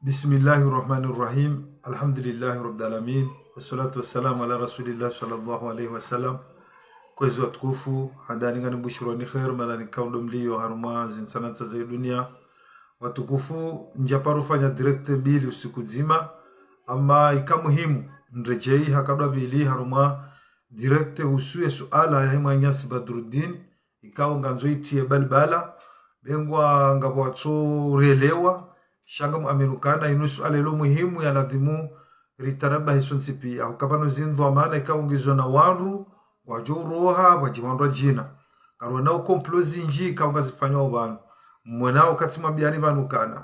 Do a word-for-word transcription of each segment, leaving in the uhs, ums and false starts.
بسم الله الرحمن الرحيم. الحمد لله رب العالمين. والصلاة والسلام على رسول الله صلى الله عليه وسلم. Kwezi watukufu, handani nganimbushironi kheri, mana nikao ndo mlio harumwa zintsanantsa za dunia. Watukufu, ndjaparo fanya direct mbili usiku mdzima, ama ika muhimu, nredjei hakadwa mbili harumwa direct uhusu ye suala yahe mwananyasi Badruddin, ikao ngandzo itriye balbala, bengwa ngapvo watso rielewa, sha ngamuamini ukana inu suala ilo muhimu ya ladhimu ritanabahi sontsi pia. Ukapvanu zindhwamana ikao ngizo na wandru, ngwadjo uroha, wadji wandru wadjina. Karona ukomplo zindji ikao ngazifanywa pvanu. Mwenao katsi mwambiani pvanu ukana.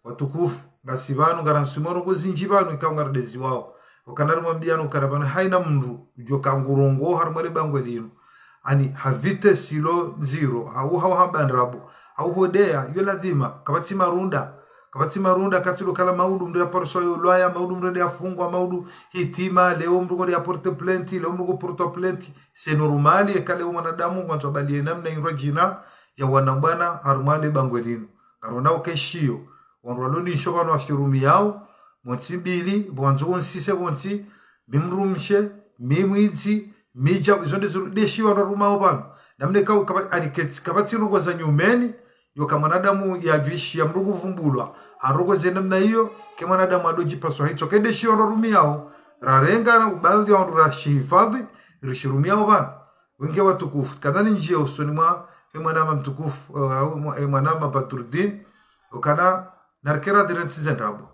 Watukufu, ngasi pvanu, ngaransumoro ngo zindji pvanu ikao ngarideziwao. Ukana rimwambiani ukana pvanu haina mndru, udjo ka ngurongoa harumwa le bangwe linu. Ani ha vitesse ilo ndziro, hau hau hamba ndrabo, hau hodeya, yo ladhima, kapvatsi marunda, kapvatsi marunda, katsi lo kala maudu mndru yaparuswa yo lwaya, maudu mndru yafungwa, maudu hitima, leo mndru ngode ya porte plainte, leo mndru ngo porte plainte, c'est normal, eka leo mwanadamu, ngwandzo abaliye namna indrwa djina, ya wanambwana, harumwa le bangwe linu. Karona ukeshiyo, wandru walo nisho pvanu washirumiyao, pvontsi mbili, pvwandzo unsise pvontsi, mi mdrumshe, mi mwidzi, mi dja, izo nde zirudeshiwa wandru warumao pvanu. Namna ikao kaba-, ani ketsi, kapvatsi ndrongo za nyumeni, yo ka mwanadamu yadjuishiya mndru ngu vumbulwa, ha ndrongo ze namna iyo, ke mwanadamu adodjipaswa hitso, kedeshiwa wandru warumiyao, rarenga na ubaadhwi ya wandru rashihifadhwi, rishirumiao pvanu. Wenge watukufu, kana ninjiye usoni mwa, he mwanama mtukufu, eh, mwa-, he mwanama Badruddin, ukana narike radhi rentsi ze ndrabo.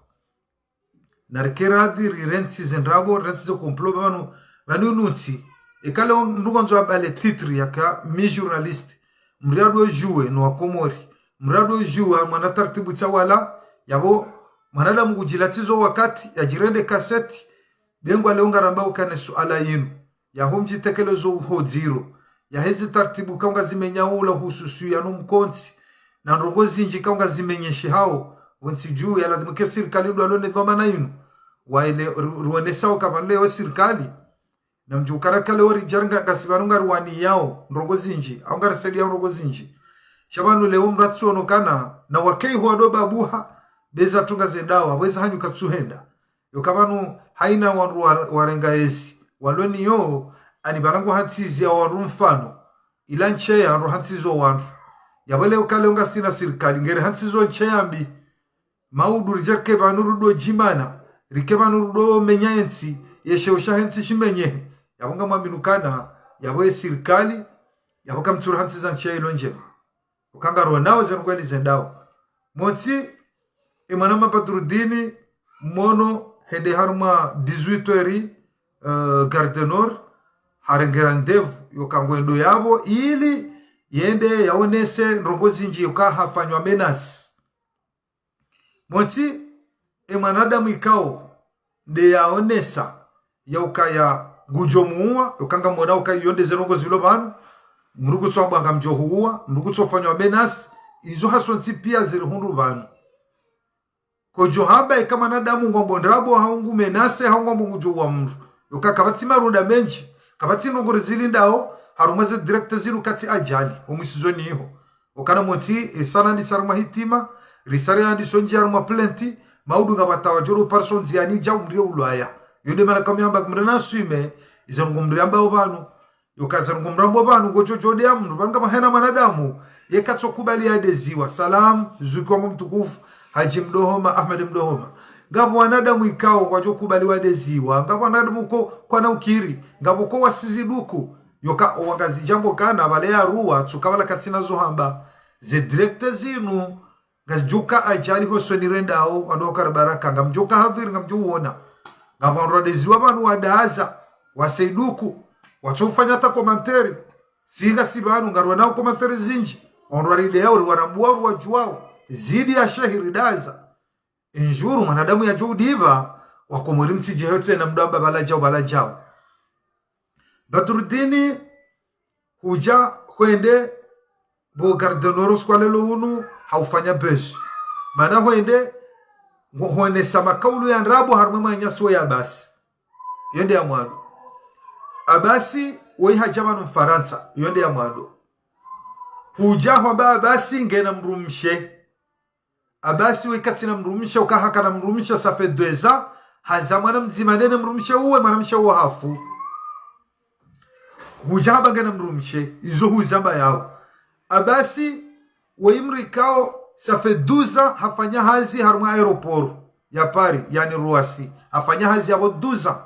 Narike radhi rirentsi ze ndrabo, rentsi ze komplo pvanu, pvanu inu ntsi. Eka leo mndru ngwandzo abale titre yaka mi journaliste, mradi udjuwe no wa Komori, mradi udjuwe mwana taratibu tsa wala, yapvo mwanadamu kudjilatsizo wakati, yadjirende kaseti, bengwa leo ngaramba ukana ye suala yinu. Yaho mdjitekelezo uho dziro. Yahe zi taratibu ikao ngazimenyao ula uhusu ya no mkontsi. Na ndrongo zindji ikao ngazimenyeshehao. Pvontsi dju ya ladhimu ke sirikali ndo walo ne dhwamana inu. Waele ru-, ruonesao ka pvanu leo sirikali. Na mdjukara ka leo ridjaranga ngasi pvanu ngariwaniyao ndrongo zindji. Au ngarisaidiyao ndrongo zindji. Sha pvanu leo mndru atsiono ukana. Na wakei huwa ndo babuha. Beza tunga ze ndawa. Weza hanyu katsuhenda. Yo ka pvanu haina wandru wa-, warenga ezi. Walo niyo, ani pvanu ngwahantsiziya wandru mfano. Ila ntsi ya wandru hantsizo wandru. Yapvo leo ka leo ngasina sirikali, ngeri hantsizo ntsi ya mbi. Maudu ridje rike pvanu rudo djimana, rike pvanu rudo menya entsi, ye sheo shahe ntsi shimenyehe. Yapvo ngamwamini ukana, yapvo ye sirikali, yapvo kamtsuru hantsiza ntsi ya ilo ndjema. Uka ngaronao ze ndrongo eli zendao. Pvontsi, e mwanama Badruddin, mwono hende harumwa dix-huit heures, eh, Gare du Nord, harenge rendez-vous, yo ka ngwendo yapvo, ili yende yaonese ndrongo zindji yo ka hafanywa menace. Pvontsi, e mwanadamu ikao, nde yaonesa, ya ukaya ngudjo muwa, yo ka ngamwona ukaya iyo nde ze ndrongo zilo pvanu, mndru kutso ambwa ngamdjo huwa, mndru kutso fanywa menace, izo hasontsi pia ziri hundru pvanu. Kodjo hamba eka mwanadamu ngwambo ndrabo, hau ngu menace, hau ngwambo ngudjo uwa mndru. Yo ka kapvatsi marunda mendji, kapvatsi ndrongo rizilindao, harumwa ze direct zinu katsi ajali, omwisizoni iho. Ukana pvontsi, e, sana ni sarumwa hitima, risari andi sondji harumwa plainte, maudu ngapvatawa djolo parso ndziani djau mrio ulwaya. Yo nde mana kamiamba kumrena swime, izo ngomriamba opvanu. Yo ka izo ngomramba opvanu, ngodjo djode ya mndru, pvanu ngapvo hena mwanadamu, ye katso kubali yadeziwa. Salam, zuki wangu mtukufu, Haji Mdohoma, Ahmed Mdohoma. Ngapvo wanadamu ikao, ngwadjo kubali wadeziwa, ngapvo wanadamu ko, kwana ukiri, ngapvo ko wasizi duku, yo ka owangazidja ngo kana pvale ya ruwa, tsuka pvala katsina zo hamba. Ze direct zinu, ngazidjo ka ajali hosoni rendao, wandru wakara baraka, ngamdjo ka hadhiri, ngamdjo uona. Ngapvo wandru wadeziwa pvanu wadaza, wasaiduku, watso ufanya hata commentaire. Singa si pvanu, ngarionao commentaire zindji. Wandru warideyao, uri warambua, uri wadjuwao. Zidi ya shehi ridaza. Indjuru, mwanadamu yadjo udipva, wakomori mtsidjehe tsena mndru amba pvala djau, pvala djau. Badruddin, hudja hwende pvo Gare du Nord usiku wa leo unu, haufanya buzz. Mana hwende, ngo hwonesa makaulu ya ndrabo harumwa mwananyasi wo ya Abasi. Iyo nde ya mwando. Abasi, woyi hadja pvanu Mfarantsa. Iyo nde ya mwando. Hudja hwamba Abasi ngena mdrumshe. Abasi we katsina mdrumshe, uka hakana mdrumshe, ça fait deux ans, haza mwana mdzima ndene mdrumshe uwe, mwanamshe uwo hafu. Hudja hamba ngena mdrumshe, izo huzamba yawo. Abasi, we mdru ikao, ça fait douze ans, hafanya hazi harumwa aéroport ya Paris, yaani Roissy. Hafanya hazi yapvo douze ans.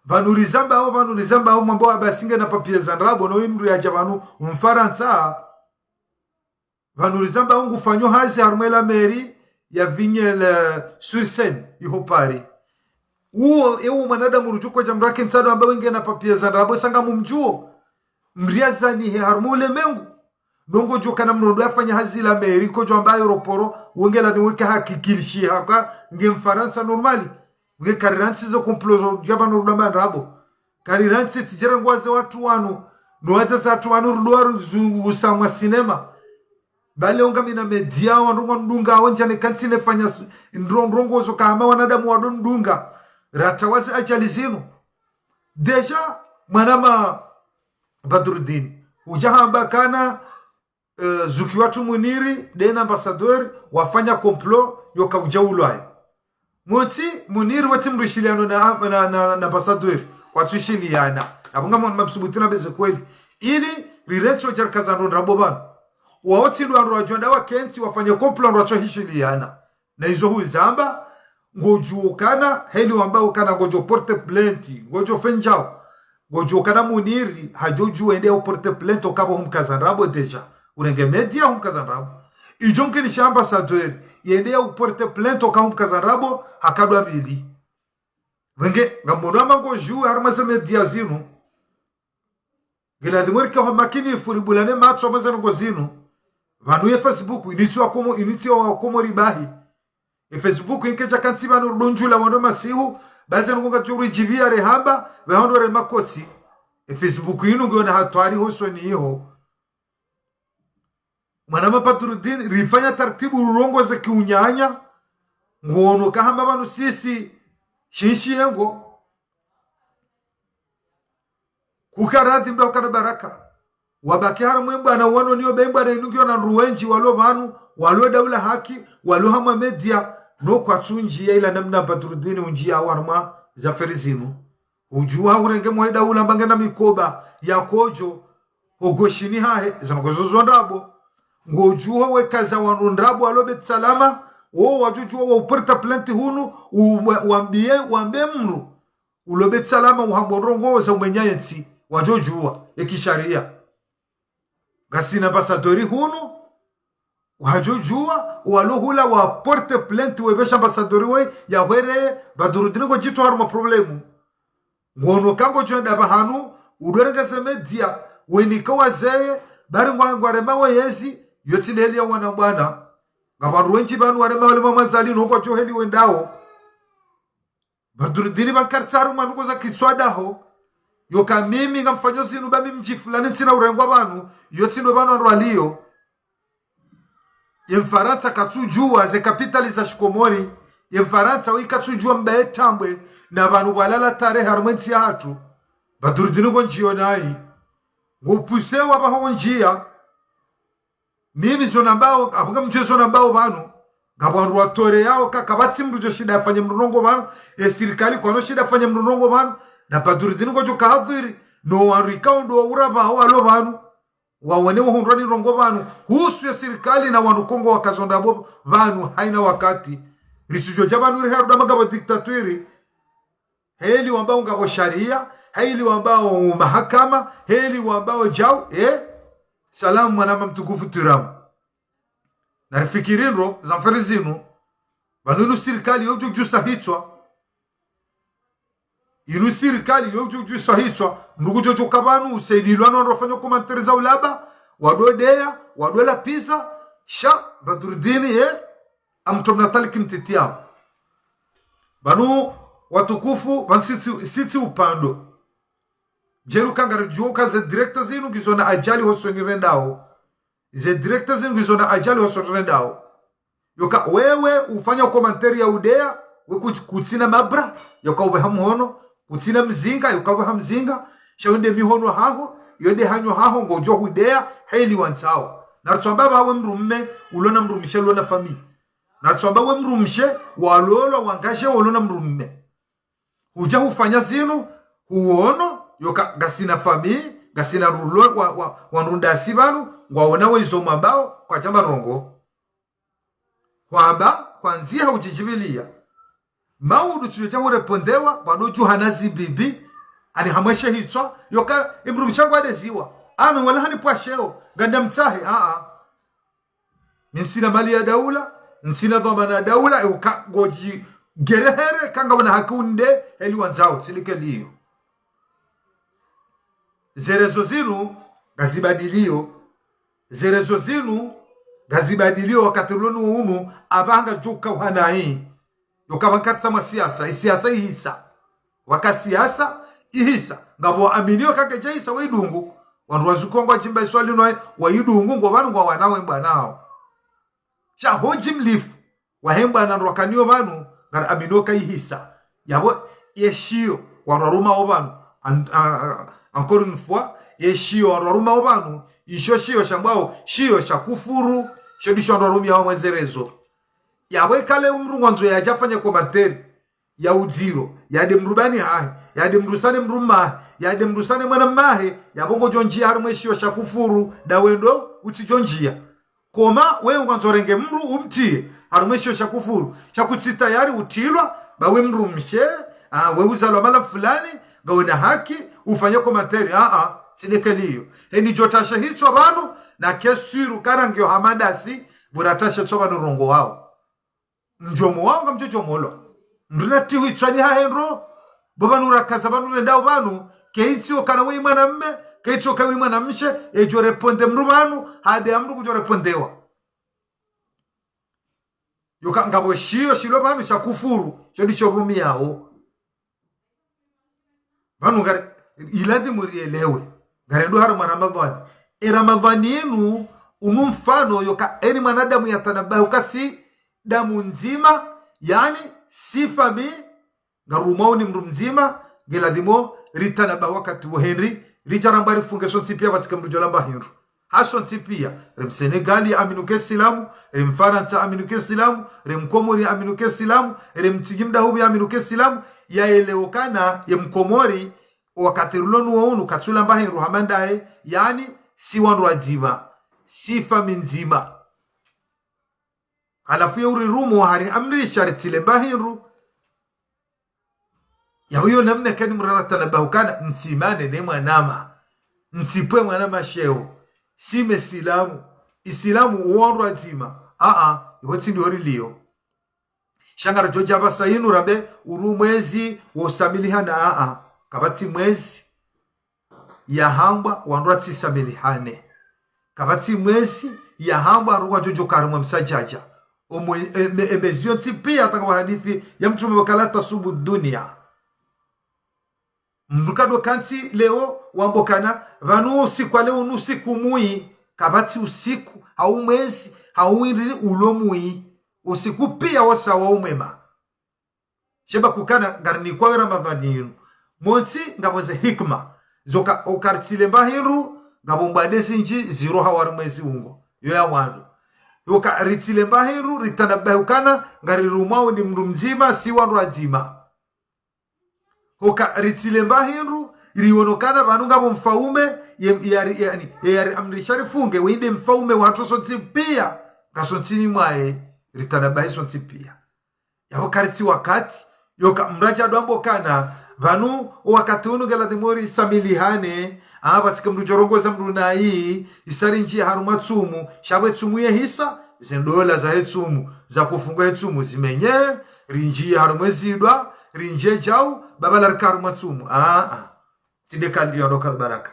Pvanu rizambawo, pvanu rizambawo, mwambo abasi ngena papiers za ndrabo, no we mdru yadja pvanu, Mfarantsa. Pvanu rizambawo ngufanyo hazi harumwa la mairie ya Vigny-sur-Seine, iho Paris. Uwo, ewo mwanadamu rudjuko dja mdru ake ntsado amba we ngena papiers za ndrabo, sa ngamumdjuo. Mdru yazanihe harumwa ulemengu. Nongo djo kana mdru ndo yafanya hazi la mairie, kodjo amba aéroport, wonge la niweke hakikilishiha ka nge Mfarantsa normal. Nge karirantsi zo complot zo djaba no rudamba ndrabo. Karirantsi tijere ngwaze watru wanu. No waze watru wanu ruduwa ruzu usamwa cinéma. Bale onga mina média wandru ngwandunga, wandjane kantsine fanya su-, ndro-, ndrongo zo kahama wanadamu wado ndunga. Rata wazi ajali zinu. Déjà, mwanama Badruddin, udja hamba kana, eh, zuki watru Muniri, dena ambassadeur, wafanya complot, yoka udja ulwaye. Mwotsi, Muniri wetsi mdru ishiliano na, na, na, na ambassadeur, kwatsu ishiliana. Apvo ngamwona mabsubuti na beze kweli. Ili, riretso djarkaza ndo ndrabo pvanu. Wao tsi ndo wandru wadjo nda wakentsi, wafanye complot ndo watso hishiliana. Na izo huzamba, ngodjuo kana, heli wamba ukana ngodjo porte plainte, ngodjo fendjao. Ngodjuo kana Muniri, hadjo djuo ende ya porte plainte okapvo humkaza ndrabo déjà. Urenge média humkaza ndrabo. Idjo mkinisha ambassadeur, yende ya porte plainte oka humkaza ndrabo, hakadwa mbili. Wenge, ngamono ama ngodjuo harumwa ze média zinu. Ngiladhimu rike ho makinifu ribulane matso mwa ze ndrongo zinu. Pvanu ye Facebook, initsi wa Komo-, initsi wa Komori bahi. E Facebook inke dja kantsi pvanu rudondjula wando masihu, baze ndrongo ngatsu ridjibia rehamba, pvahando re makotsi. E Facebook inu ngiona hatwari hosoni iho. Mwanama Badruddin, rifanya taratibu rurongoze kiunyanya, ngono kahamba pvanu sisi, shinshi yengo. Kukaradhi mdru ukana baraka. Wabaki harumwa embwana wanu niyo be embwana inu ngiyo na ndru wendji walo pvanu, walo daula haki, walo hamwa média, no kwatsu ndjia ila namna Badruddin undjia harumwa zaferi zinu. Udjuwa urenge mwe daula mbange na mikoba, ya kodjo, hogoshini hahe, zanokozo zo ndrabo. Ngodjuwa wekaza wanu ndrabo walo Beit Salama, wo wadjudjuwa wa uporta plainte hunu, u-, wa-, wambie, wambe mdru. Ulo Beit Salama uhambo ndrongo za umenya yentsi, wadjodjuwa, ye kisharia. Ngasina ambassadeur hunu, wadjodjuwa, walo hula wa porte plainte wepvesha ambassadeur we, ya hwere, Badruddin ngodjitwa harumwa problème. Ngono kangodjo nda pvahanu, udwerengeze média, wenika wazeye, bari ngwa-, ngwarema weyezi, yotsi ndeli ya wana bwana. Ngapvandru wendji pvanu warema wale mama zali, no kwadjo heli wendao. Badruddin pvanu kartsaru mwanuko za kiswadaho. Yoka mimi ngamfanyo zinu ba mimi mdji fulani ntsina urengwa pvanu. Yotsi ndo pvanu wandru waliyo. Ye Mfarantsa katsudjuwa ze kapitali za shikomori. Ye Mfarantsa wi katsudjuwa mbaye tambwe na pvanu pvwalala tarehi harumwa entsi yahatru. Badruddin ngo ndjiyo nayi. Ngupusewa pvaho ndjia. Mimi zo nambao, apvo ngamdjuwe zo nambao pvanu, ngapvo wandru watore yao, ka-, kapvatsi mdru djo shinda yafanye mdru ndrongo pvanu, e sirikali kwano shinda yafanye mdru ndrongo pvanu, na Badruddin ngodjo kahadhiri, no wandru ikao ndo waura pvao walo pvanu, wawone wahundrwa ni ndrongo pvanu, husu ye sirikali na wandru kongo wakazo ndrabo pvanu, haina wakati. Ritsudjo dja pvanu riharudi mangapvo dictature, heli wambao ngapvo sharia, heli wambao mahakama, heli wambao djau, eh? Salamu mwanama mtukufu Tiramu. Narifikiri ndro, za mferi zinu, pvanu inu sirikali yodjo djusa hitswa. Inu sirikali yodjo djusa hitswa, ndugu djodjo ka pvanu, usaidilwa no wandru wafanya commentaire za ulaba, wado deya, wado lapisa, sha, Badruddin, eh? Amtomna taliki mtiti yao. Pvanu watukufu, pvanu sitsi, sitsi upando. Djeli uka ngaridjuwa uka ze direct zinu ngizo na ajali hosoni rendao. Ze direct zinu ngizo na ajali hosoni rendao. Yoka wewe ufanya commentaire ya udeya, we ku-, kutsina mabra, yoka upveha mhono, kutsina mzinga, yoka upveha mzinga, sha yonde mihono haho, yonde hanyo haho, ngodjo hudeya, heli wantsao. Naritswamba pvawe mdrume, ulo na mdrumshe, ulo na famille. Natsamba we mdrumshe, walolwa, wangadje, walona mdrume. Hudja hufanya zinu, huono, yoka ngasina famiyi, ngasina rulo, wa, wa, wandru ndasi pvanu, ngwaona we izo mwambao, kwadjamba ndrongo. Hwamba, hwandziha udjidjibiliya. Maudu tsidjo dja hurepondewa, pvanu djuhana zibibi, ani hamweshe hitswa, yoka, emdrumshe ngwadeziwa. Anu wala hanipvwasheo, ngandamtsahe, a, a. Mi ntsina mali ya daula, ntsina dhwamana ya daula, e uka ngodji gerehere, kanga wana haki unde, heli wandzao, tsilike liyo. Zerezo zinu, ngazibadiliyo. Zerezo zinu, ngazibadiliyo, wakati rilo nuwo unu, apvaha ngadjo uka uhanayi. Yoka pvanu katsi mwa siasa, isiasa ihisa. Waka siasa ihisa. Ngapvo waaminiyo kakedja ihisa waidungu. Wandru wazuku ngwadjimba iswali no waidungu ngo pvanu ngwawana we mbwana hawo. Sha ho djimlifu, wahe mbwana ndro wakaniyo pvanu, ngaraaminiyo ka ihisa. Yapvo, yeshiyo, wandru warumao pvanu. An-, a-, a-, encore une fois, yeshiyo, wandru warumao pvanu, isho shiyo shambwao, shiyo sha kufuru, sho ndisho wandru warumiyao mwe zerezo. Yapvo ikale mdru ngwandzo yadje afanye commentaire ya udziro, yade mdru bani hahe, yade mdru sane mdru mmahe, yade mdru sane mwana mmahe, yapvo ngodjo ndjiya harumwa eshiyo sha kufuru, nda wendo utsidjo ndjiya. Koma, we ngwandzo renge mdru umtiye harumwa eshiyo sha kufuru, sha kutsi tayari utilwa, ba we mdrumshe, a, we uzalwa mahala fulani, ngawena haki ufanye commentaire, a, a, tsilike liyo. Heni djo tashe hitswa pvanu, na keswiru karangiyo hamadasi, pvo ratashe hitswa pvanu rongoao. Mdjomo wao ngamdjo djomolwa. Mdru natihu itswani hahe ndro, bo pvanu rakaza pvanu rendao pvanu, keitsi okana we mwanamme, keitsi oka we mwanamshe, edjo reponde mdru pvanu, hade ya mdru kudjo repondewa. Yoka ngapvo shiyo shilo pvanu sha kufuru, sho ndisho rumiyao. Pvanu ngari, iladhimu rielewe. Ngarendo harumwa Ramadhwani. E Ramadhwani inu, unu mfano yoka eni mwanadamu yatanabahi uka si damu ndzima, yaani, si famiyi, ngarumwao ni mdru mdzima, ngeladhimu ritanabahi wakati wo hindri, ridja ramba rifunge sontsi piya pvatsike mdru djo lamba hindru. Hasontsi piya, re Msenegali yaamini uka Isilamu, re Mfarantsa yaamini uka Isilamu, re Mkomori yaamini uka Isilamu, re Mtsidji mdahupvi yaamini uka Isilamu, yaelewe okana ye Mkomori, wakati rilo nuwo unu katsu lamba hindru hama ndaye, yaani, si wandru wadzima, si famiyi ndzima. Halafu ye urirumo hariamrisha ritsi lemba hindru. Yapvo iyo namna keni mdru ratanabahi ukana, ntsimane ne mwanama. Ntsipve mwanama sheo. Si me Isilamu. Isilamu uwo wandru wadzima. A, a, iwo tsi ndiho riliyo. Sha ngaridjo dja pvasa inu rambe unu mwezi wo usamilihana, a, a. Kapvatsi mwezi yahambwa wandru watsisamilihane. Kapvatsi mwezi yahambwa wandru ngwadjo djo ka harumwa msadjadja. Omwe-, eme-, emezi yontsi piya, hata ngapvo hadisi ya Mtrume pvwaka la tasubu dunia. Mdru kado kantsi leo wambe okana, pvanu usiku wa leo unu usiku mwi, kapvatsi usiku, hau mwezi, hau indrini ulo mwi. Usiku piya wosawa umwema. Sheba kukana ngarinikwawo Ramadhwani inu. Montsi ngapvo ze hikima. Zoka, oka ritsi lemba hindru, ngapvo mbwade zindji ziroha harumwa ezi ungo. Yo ya wandru. Oka ritsi lemba hindru, ritanabahi ukana, ngarirumwao ni mdru mdzima, si wandru wadzima. Oka ritsi lemba hindru, riono okana pvanu ngapvo mfaume, ye, ye yari, yaani, ye yariamrisha rifunge, wende mfaume wahatru sontsi piya, ngasontsi ni mwaye, ritanabahi sontsi piya. Yapvo karitsi wakati, yoka mdru yadjo amba okana, pvanu, owakati unu ngeladhimu risamilihane, a, pvatsike mdru djo rongoza mdru nayi, isa rindjiye harumwa tsumu, sha pvo etsumu yehisa, ze ndola zahe tsumu, za kufunga etsumu, zimenye, rindjiye harumwa ezidwa, rindjiye djau, ba pvala rika harumwa tsumu. A, a. Tsi nde ka ndiyo ndo ka baraka.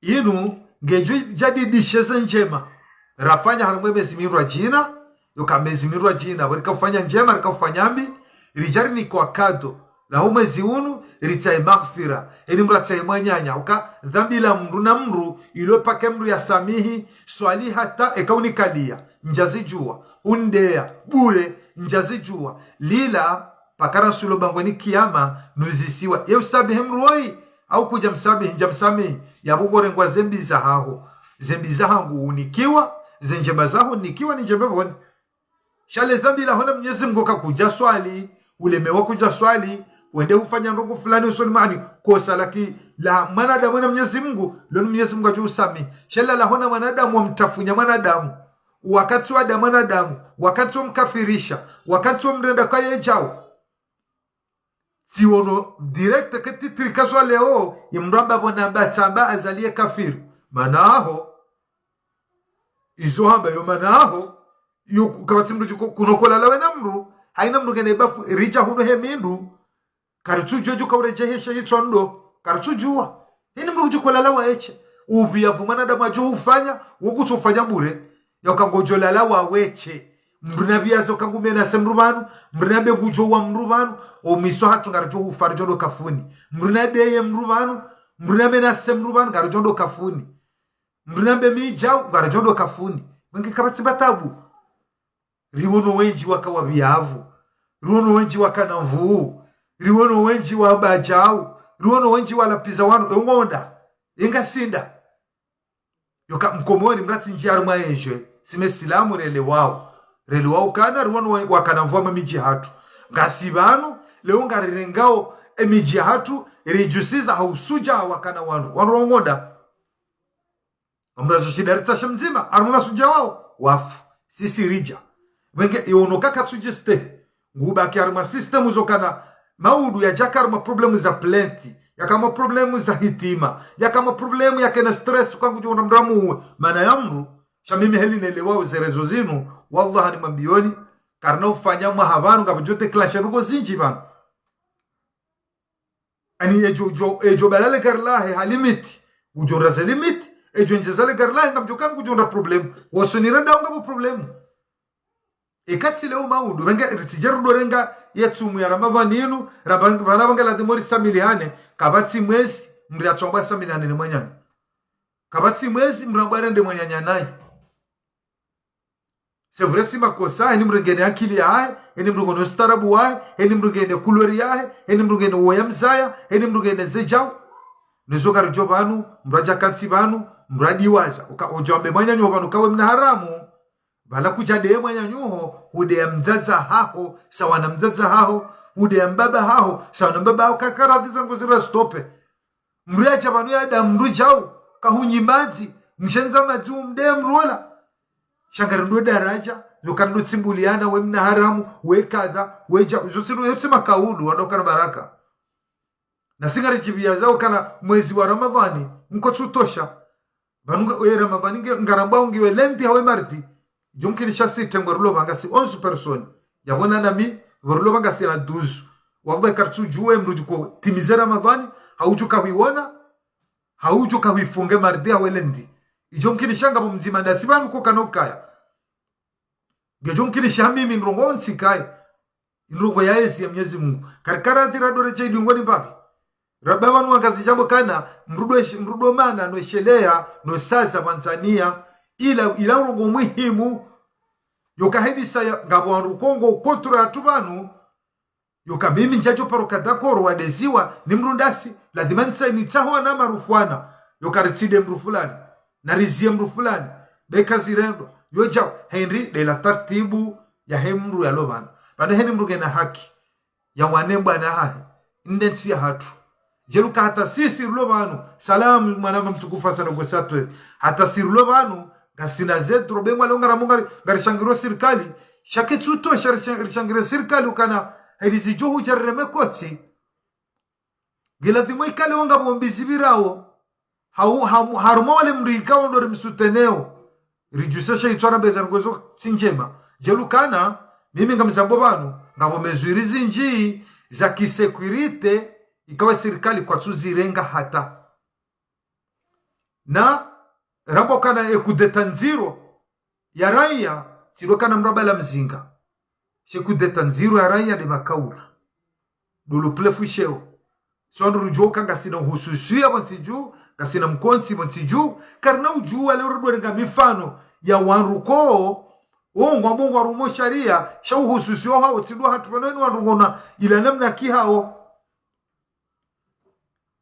Inu, ngedjo djadidishe ze ndjema rafanya harumwa emezi miraru djina, yoka mezi miraru djina, pvo rika ufanya ndjema, rika ufanya mbi, ridja rinikwa kado laho mwezi unu, ritsahe maghfira, eni mdru atsahe mwananya, uka dhambi la mdru na mdru, ilo paka mdru yasamihi, swali hata eka unikaliya, ndjazidjuwa, undeya, bure, ndjazidjuwa, lila, paka ransulo bangweni kiyama, nuzisiwa, ye usamihi mdru woyi, au kudja msamihi, ndja msamihi, yapvo ngorengwa zembi zahaho. Zembi zahangu unikiwa, Ze ndjema zaho nikiwa ni ndjema pvoni. Sha le dhambi laho na Mnyezi Mngu kakudja swali, ulemewa kudja swali, wende ufanya ndrongo fulani usoni mwa, ani, kosa la ki-, la mwanadamu na Mnyezi Mngu, loni Mnyezi Mngu adjo usamihi. Sha le laho na mwanadamu wamtafunya mwanadamu, wakati wada mwanadamu, wakati wamkafirisha, wakati wamrenda kaye djau. Tsiono direct ke titre ikazwa leo, ye mndru amba pvo namba tsamba Azali ye kafiri. Mana aho, izo hamba yo mana aho, yo ku-, kapvatsi mndru djuko, kuno kolala we na mndru, haina mndru ngena ibafu, ridja hunu he mindru, karitsudjuwa djuka uredjehesha hitswa ndo, karitsudjuwa. Heni mndru kudjuko lala wa eshe. Upvi yapvo mwanadamu adjo ufanya, wo kutsu ufanya bure. Yauka ngodjo lala wa weshe. Mndru na pvi yazo ka ngu menase mndru pvanu, mndru na mbe ngudjo wa mndru pvanu, o mwiso hatru ngaridjo ufa ridjo ndo kafuni. Mndru na deye mndru pvanu, mndru na menase mndru pvanu, ngaridjo ndo kafuni. Mndru na mbe midjau, ngaridjo ndo kafuni. Wenge kapvatsi mba tabu. Riwono wendji waka wa pvi yapvo. Riwono wendji wakana nvuu. Riwono wendji wamba djau. Riwono wendji walapviza wanu. Engonda. Enga sinda. Yoka Mkomori mratsi ndjia harumwa enjwe. Si me silamu relewao. Relewao kana riwono we-, wakana nvuu mwe midji hatru. Ngasi pvanu, leo ngarirengao e midji hatru, ridjusiza ha usudja wakana wanu. Wanu rongonda. Amra zo shida ritsashe mdzima, harumwa masudja wao, wafu, sisi ridja. Wenge, yono kaka tsudjiste, ngubaki harumwa système zo kana, maudu yadjaka harumwa problème za plainte, yaka ma problème za hitima, yaka ma problème yakena stress, ka ngudjo ona mndru amuwe, mana ya mndru, sha mimi heli nelewao ze réseaux zinu, wallahi ni mambiyoni, karina ufanya mwaha pvanu, ngapvodjo déclencher ndrongo zindji pvanu. Ani edjo, djo, edjo bala le gari lahe ha limite, ngudjo ndra ze limite, edjo ndjeza le gari lahe ngamdjo kana ngudjo ndra problème. Wosoni renda ngapvo problème. Eka tsi leo maudu, wenge ritsidje rudo renga ye tsumu ya Ramadhani inu, raba-, rana wenge ladhimu risamilihane, kapvatsi mwezi, mndru yatsomba samilihane ne mwananya. Kapvatsi mwezi, mndru amba rende mwananya naye. C'est vrai si makosa, heni mndru ngena akili yahahe, heni mndru ngena ustaarabu wahe, heni mndru ngena couleur yahe, heni mndru ngena uwo ya mzaya, heni mndru ngena ze djau. Nezo karidjo pvanu, mndru adja kantsi pvanu, mndru adiwaza. Uka odjo ambe mwananyaho pvanu kawe mna haramu. Bala kudja deye mwananyaho, hudeya mdzadze haho, sawa na mdzadze haho, hudeya mbaba haho, sawa na mbaba haho, kakaradhi zangu zira stope. Mndru yadja pvanu yada mndru djau, kahunyi madzi, mshendza madzi umdeye mndru ola. Sha ngari ndo daraja, yoka ndo tsimbuliana, we mna haramu, we kadha, we djau, zo tsi ndo, yo tsi makaulu, wandru kana baraka. Na si ngari djipviya zao kana mwezi wa Ramadhani, mkotsutosha. Pvanu nga, we Ramadhani nge, ngarambao ngiwe lundi hawe mardi. Djo mkinisha si tengwe rulo pvanga si onze personnes. Yapvo na nami, pvo rulo pvanga si na douze. Wallahi karitsudjuwa mndru djuko timize Ramadhani, haudjuka huiwona, haudjuka huifunge mardi hawe lundi. Idjo mkinisha ngapvo mdzima ndasi pvanu ko kana ukaya. Ngedjo mkinisha mimi ndrongo ntsi kaye. Ndrongo ya ezi ya Mnyezi Mungu. Karikaradhi radore dje idungoni mbapvi. Raba pvanu wangazidja mbo kana, mndru do esh-, mndru do mana, no esheleya, no saza pvandzania, ila, ila ndrongo muhimu, yoka heni saya, ngapvo wandru ko ngo contre ya hatru pvanu, yoka mimi ndjadjo paro ka d'accord wa deziwa, ni mndru ndasi, ladhima nitsa-, nitsaho wana marufu wana, yoka ritsinde mndru fulani, na rizie mndru fulani, beka zirendwa, yo djau, heni, de la tartibu, ya he mndru yalo pvanu. Pvanu heni mndru ngena haki. Ya wane mbwana hahe, nde ntsi ya hatru. Djeluka hata sisi rulo pvanu, salamu mwanama mtukufu Hassan Gosatwe. Hata si rulo pvanu, ngasina ze drobe ngwa leo ngara mungari, ngari shangiro sirikali. Sha ketsutosha risha-, rishangire sirikali ukana, heli zidjo hudja rireme kotsi. Ngiladhimu ikale wonga bombi zipvirao. Hau-, hamu-, harumwa wale mndru ikao ndo rimsuteneo. Ridjuse she itswara mbeza ngwezo tsi ndjema. Djeluka na, mimi ngamzambo pvanu, ngapvo mesures zindji za kisécurité, ikao sirikali kwatsuzirenga hata. Na, rambo kana e kudeta ndziro, ya raiya, tsi ndo kana mndru abala mzinga. She kudeta ndziro ya raiya nde makaulu. Ndo lo plefu sheo. So wandru rudjoka ngasina uhususiya pvo ntsi dju, ngasina mkontsi pvo ntsi dju, karina udjuwa leo rudo renga mifano ya wandru ko, o ngwambo ngwa rumo sharia, sha uhususiya hawo tsi ndo hatru pvanu heni wandru ngona ila namna kihawo.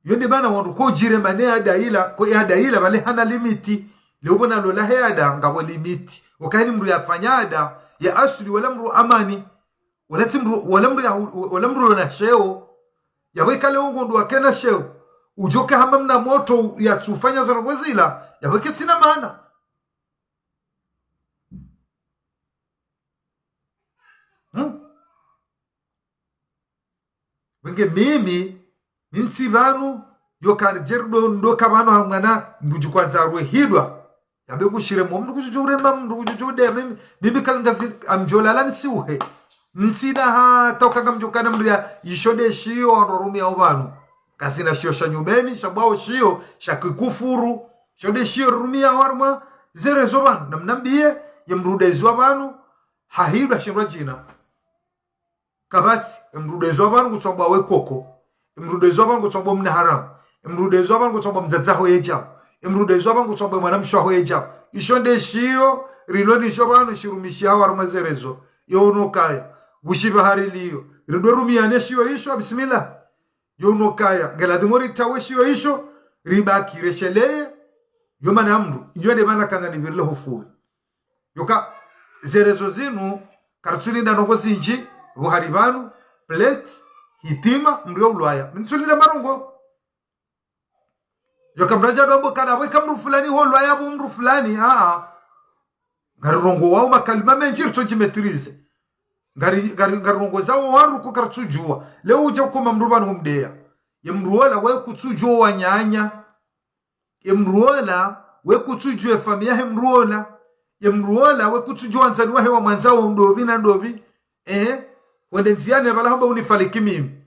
Yo nde mana wandru ko djire mane ya daila, ko ya daila pvale hana limite. Leo pvo nalo lahe ada ngapvo limite. Wakati mndru yafanya ada ya asuli, wala mndru amani, wala tsi mndru, wala mndru ya, wala mndru yona sheo. Yapvo ika leo ngondro wakena sheo, udjoka hamba mna motro yatsufanya zandrongo zila, yapvo ika tsina maana. Hmm? Wenge mimi, mi ntsi pvanu, yo kari djeri ndo, ndo ka pvanu ha mwana, mndru djukwandza rwehidwa. Yabe kushire mo, mndru kudjudju urema, mndru kudjudju ude, mimi, mimi kalinga zi, amdjolala nisiuhe. Ntsina hata ukanga mdjokana mndru ya, isho nde shiyo, wandru warumia opvanu. Kazina shiyo sha nyumeni, sha bwao shiyo, sha kikufuru. Sho nde shiyo rumia harumwa, ze réseaux pvanu. Namnambiye, ye mndru ude ziwa pvanu, hahidwa shindwa djina. Kapvatsi, emndru ude ziwa pvanu ngutsambwa we koko. Emndru ude ziwa pvanu ngutsambwa mna haramu. Emndru ude ziwa pvanu ngutsambwa mdzadze waho yedjao. Emndru ude ziwa pvanu ngutsambwa mwanamshe waho yedjao. Isho nde shiyo, rilo nisho pvanu shirumishiha harumwa ze réseaux. Yo uno kaya. Gushiba hari liyo. Ridwe rumiane shiyo isho, bismillah. Yo uno kaya. Ngeladhimu ritawe shiyo isho, ribaki, resheleye. Yo mana mndru. Yo nde mana kanga nipvirile hofuwe. Yoka, ze réseaux zinu, karitsulinda ndrongo zindji, pvo hari pvanu, plate, hitima, mndru ya ulwaya. Mi ntsulinda marongo. Yoka mndru adja dombo kana, pvo ika mndru fulani ho ulwaya pvo mndru fulani, aa. Ngari rongoao makalima mendji ritsodji maîtriser. Ngari, ngari, ngari rongoao wandru ko karitsudjuwa. Leo udja ukoma mndru pvanu humdeya. Ye mndru ola we kutsudjuwa wananya. Ye mndru ola, we kutsudjuwa efamiya yahe mndru ola. Ye mndru ola, we kutsudjuwa wandzani wahe wamwandzao ndopvi na ndopvi. Eh, wende ndziani pvala hamba unifaliki mimi.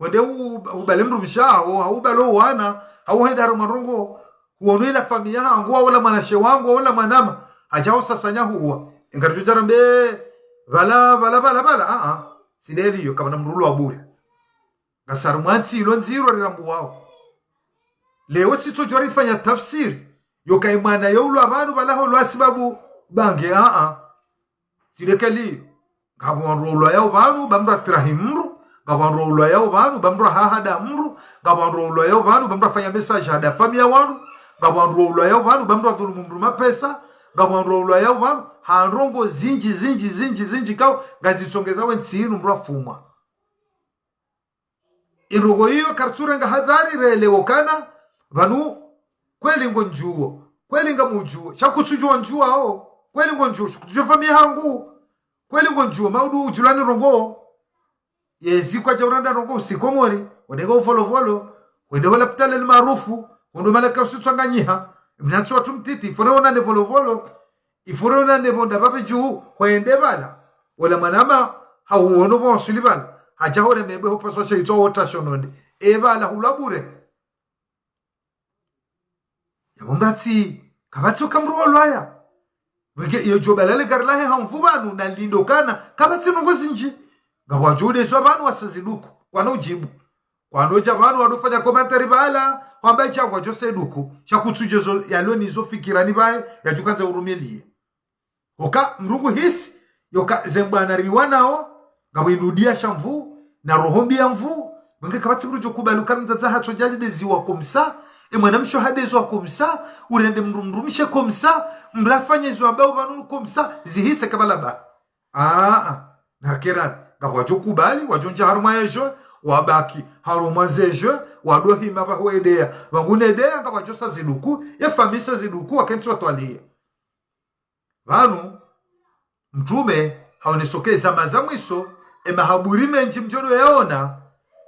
Wende u-, ubale mdrumshe waho, hau ubale owana, hau hende harumwa ndrongo, huono ila famiya hangu, hau ola mwanamshe wangu, hau ola mwanama, hadja husasanya huwa. Ingaridjo djarambe, pvala, pvala, pvala, pvala, a, a. Tsi ndeli iyo, kapvana mndru ulwa bure. Ngasi harumwa ntsi ilo ndziro rirambuwao. Leo sitsodjo rifanya tafsiri. Yoka ye mwana ye ulwa pvanu pvala ho ulwa sibabu bange, a, a. Tsi ndekeli. Ngapvo wandru ulwayao pvanu, ba mndru atrahi mndru. Ngapvo wandru ulwayao pvanu, ba mndru ahahada mndru. Ngapvo wandru ulwayao pvanu, ba mndru afanya message hada famiya wandru. Ngapvo wandru ulwayao pvanu, ba mndru adhulumu mndru mapesa. Ngapvo wandru ulwayao pvanu, ha ndrongo zindji, zindji, zindji, zindji, kao, ngazitsongeza we ntsi inu mndru afumwa. Indrongo iyo karitsurenga hadhari relewe ukana, pvanu, kweli ngondjuwo, kweli ngamdjuwo, sha kutsudjuwa ndjuwao, kweli ngondjuwo, sha kutsudjuwa famiya hangu, kweli ngondjuwo, maudu udjulani ndrongo, yezi kwadja uranda ndrongo, usikomori, wende ngo uvolovolo, wende ho lapitali El Maarouf, wende ho malaka usitsanganyiha, mnatsi watru mtiti, fore wonane volovolo, ifure una ne pvo nda pvapvi dju, hwende pvala. Ola mwanama, hauono pvo waswili pvala. Hadja hore mebwe hopaswa she itswa wota shononde. E pvala hulwa bure. Yapvo mratsi, kapvatsi oka mndru olwaya. Wenge iyo djo balale gari lahe ha mvu pvanu na lindo kana, kapvatsi ndrongo zindji. Ngapvo wadjo udeswa pvanu wasa ziduku, kwana udjibu. Kwandodja pvanu wandofanya commentaire pvala, hwamba isha ngwadjo seduku, sha kutsudjo zo yalo nizo fikirani pvaye, yadjukandza urumiliye. Oka, mndru nguhisi, yoka ze mbwana riwanao, ngapvo inudiya sha mvu, na roho mbi ya mvu, wenge kapvatsi mndru djo kubali ukana mdzadze hatso djali deziwa komsa, e mwanamshe hadeziwa komsa, urende mndru mdrumshe komsa, mndru afanye zo ambao pvanu komsa, zihise kapvala ba. Aa, nakerani, ngapvo wadjo kubali, wadjo ndja harumwa ejo, wabaki, harumwa zejo, wado hima pvaho edeya. Pvangu nedeya, ngapvo wadjo sa ziduku, ye famiyi sa ziduku, wakentsi watwaliya. Pvanu, mtrume, haonesa oka ezama za mwiso, e mahaburi mendji mdjo do yaona,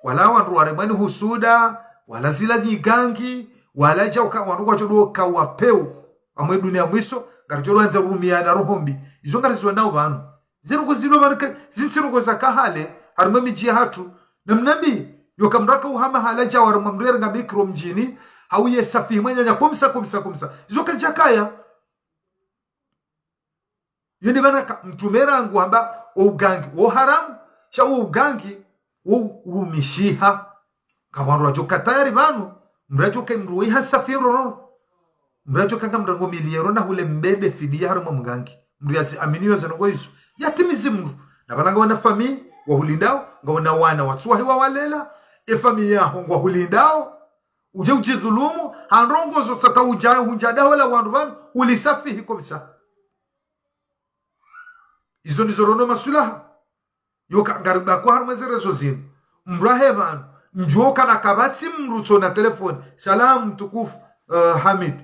wala wandru waremwa ni husuda, wala zila nyigangi, wala djauka wandru kwadjo do ka wapeu, amwe duniya mwiso, ngaridjo do wandza rumiana roho mbi. Izo ngarizionao pvanu. Zinu kuzilwa pvanu ka, zintsiru koza kahale, harumwa emidji yahatru. Namnambi, yoka mndru aka uhama hala djawa harumwa mndru yarenga mikro mdjini, hauye safi mwananya komsa, komsa, komsa. Izo kadjakaya. Yo nde mana ka mtrume rangu hamba, o ugangi, wo haramu, sha wo ugangi, wo urumishiha. Ngapvo wandru wadjo ka tayari pvanu, mndru yadjo ka mndru weiha safi roho. Mndru yadjo ka nga mndru ngo miliero na hule mbede fidiya harumwa mgangi. Mndru yazi amini yo ze ndrongo izo. Yatimizi mndru. Na pvala ngawe na famiyi, wahulindao, ngawe na wana watsu wahe wawalela, e famiyi yaho ngwahulindao, Udje udjidhulumu, ha ndrongoo zo tsaka udja, hundja daho la wandru pvanu, ulisafihi kabisa. Izo ndizo rono maswilaha. Yoka ngariba kwa harumwa ze réseaux zinu. Mdru ahe pvanu, ndjo kana kapvatsi mdru tsona telefoni. Salam mtukufu, eh, Hamid,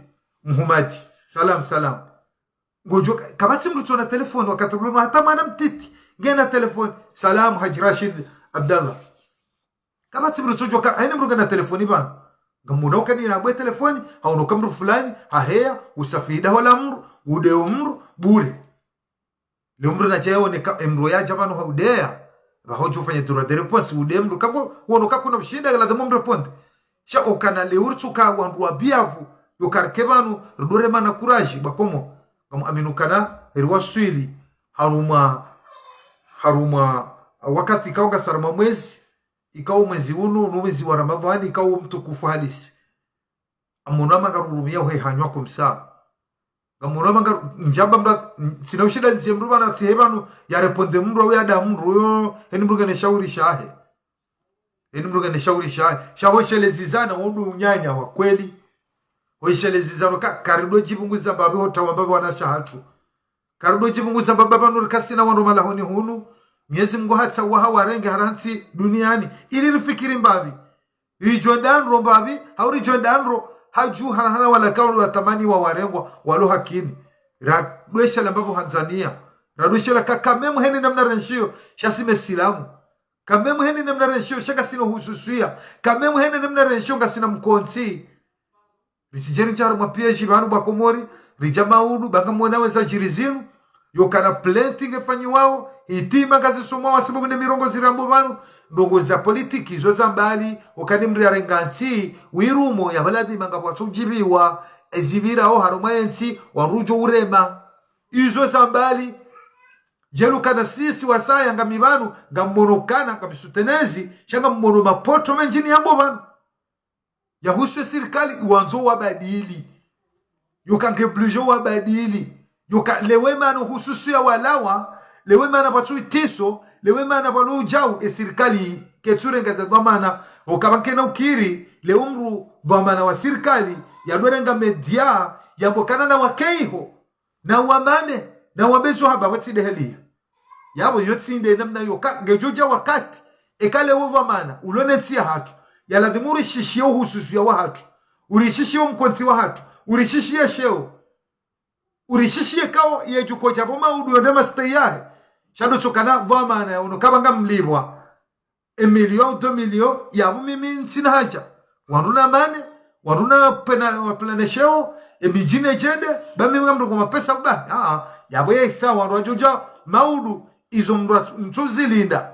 Muhammad. Salam, salam. Ngodjo ka-, kapvatsi mdru tsona telefoni, wakati uluno hata mwana mtiti ngena telefoni. Salam, Haji Rashid Abdallah. Kapvatsi mdru tsodjoka, haina mdru ngena telefoni pvanu. Ngamwona uka nina bwe telefoni, haono ka mdru fulani, haheya, usafihi daho la mdru, udeo mdru, bure. Leo mdru nadja yaone ka, e mdru yadja pvanu haudeya, pvaho djo fanya droit de réponse, ude mdru, kako, wono kakuna ushinda, ladhimu mrépondre. Sha okana leo ritsuka wandru wa biavu, yoka rike pvanu, ridore mana courage, bakomo. Kamu aminu kana, riwaswili, harumwa, harumwa, wakati ikao ngasi harumwa mwezi, ikao mwezi unu, unu mwezi wa Ramadhani, ikao mtukufu halisi. Amono ama ngarurumia uhe hanywa komsa. Ngamono ama ngaru-, ndjamba mdru, tsina ushinda nzie mdru pvanu, tsihe pvanu, ya répondre mdru, au ya da mdru, yo, heni mdru ngena shauri shahe. Heni mdru ngena shauri shahe. Sha hoshelezizana, wandru unyanya wa kweli. Hoshelezizana, ka, karidjo djipvunguza mbapvi hota wa mbapvi wanashe hatru. Karidjo djipvunguza mbapvi pvanu rikasina wandru malahoni hunu. Mwenyezi Mungu hatsaha waha warenge harantsi duniani. Ili rifikiri mbapvi. Ridjo enda ndro mbapvi, hau ridjo enda ndro, hadju hana hana wala kaulu watamani wa warengwa, walo hakini. Radwesha la mbapvi handzania. Radwesha la ka quand même heni namna renshiyo, sha si mesilamu. Quand même heni namna renshiyo, sha ngasina uhususwiya. Quand même heni namna renshiyo, ngasina mkontsi. Ritsidje rindjie harumwa piège pvanu bakomori, ridja maudu, ba ngamwona weza djiri zinu, yokana plainte ngefanyiwao, hitima ngazisomwao, hasibabu ne mirongo zirambwa pvanu, ndrongoo za politiki, zo za mbali, okana mdru yarenga ntsi, wirumo, ya pvala pvima ngapvwatso udjipviwa, ezipvirao harumwa yentsi, wandru udjo urema. Izo za mbali, djeli ukana sisi wasaya ngami pvanu, ngamwono kana, ngami soutenir, sha ngamwono mapoto mendji niyambao pvanu. Yahusu ye sirikali, wandzo wabadili. Yoka nge obligé wabadili. Yoka lewo mana uhususwiya walawa, lewo mana pvatsu itiso, lewo mana pvalo udjau, e sirikali ketsu renga ze dhwamana, oka pvankena ukiri, lewo mdru dhwamana wa sirikali, yadjo renga média, yambe okana na wakeiho, na wamane, na wambe zo hamba pvatsi deheliya. Yapvo yo tsi nde namna yoka, ngedjo dja wakati, eka lewo dhwamana, ulo ne ntsi yahatru, ya ladhimu urishishiye uhususwiya wahatru, urishishiye umkontsi wahatru, urishishiye sheo, urishishiye kao yedjo kodja pvo maudu yonde mastehi yahe, sha ndo tsokana dhwamana ya unu kapvanga mlipvwa. E million, deux millions, yapvo mimi ntsina haja. Wandru na mane, wandru na pena, wa pena ne sheo, e midji ne djende, ba mimi ngamdru kwa mapesa ba. Ah, ah, yapvo yesa, wandru wadjo dja, maudu, izo mdru wa, mtsu zilinda.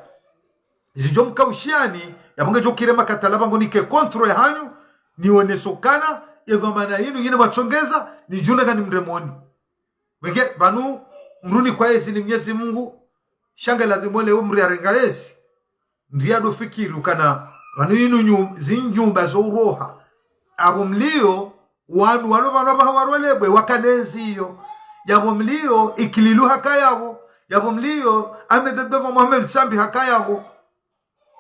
Zidjo mkaushiani, yapvo ngedjo kire makatala pvangu nike contrôle yahanyu, nioneso kana, e dhwamana yinu, yine watsongeza, nidjune kani mremoni. Wenge, pvanu, mdru ni kwa yezi ni Mwenyezi Mungu, sha nge ladhimu lewo mdru yarenga yezi. Ndriya ndo fikiri ukana, pvanu inu nyu-, zindjumba zo uroha. Apvo mliyo, wanu walo pvanu apvaha warwelebwe, wakana yezi iyo. Yapvo mliyo, Ikililu haka yapvo. Yapvo mliyo, Ahmed Abdallah Mohamed Sambi haka yapvo.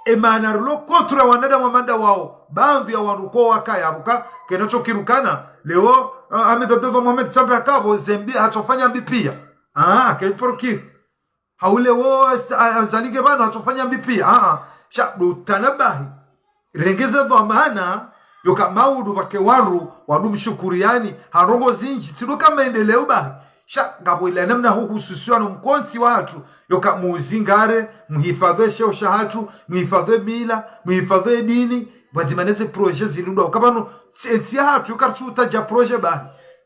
E mana rilo contre wanadamu wa manda wao, baadhwi ya wandru ko wakaya, pvuka, kena tsokiri ukana, lewo, ah, Ahmed Abdallah Mohamed Sambi haka pvo, zembi, hatsofanya mbi piya. Ah, ke porokiri. Hau lewo, sa-, ah, Azali nge pvanu, hatsofanya mbi piya. Ah, ah. Sha, ndo tanabahi. Rengeze dhwamana, yoka maudu pvake wandru, wandru mshukuriyani, ha ndrongoo zindji, tsi ndo ka maendeleo bahi. Sha, ngapvo ila namna huhususwiya no mkontsi wahatru, yoka muzingare, muhifadhwi sheo shahatru, muhifadhwi mila, muhifadhwi dini, pvwadzima neze projet zilindwa. Uka pvanu, tsi-, entsi yahatru, yoka ritsu utadja projet bahi.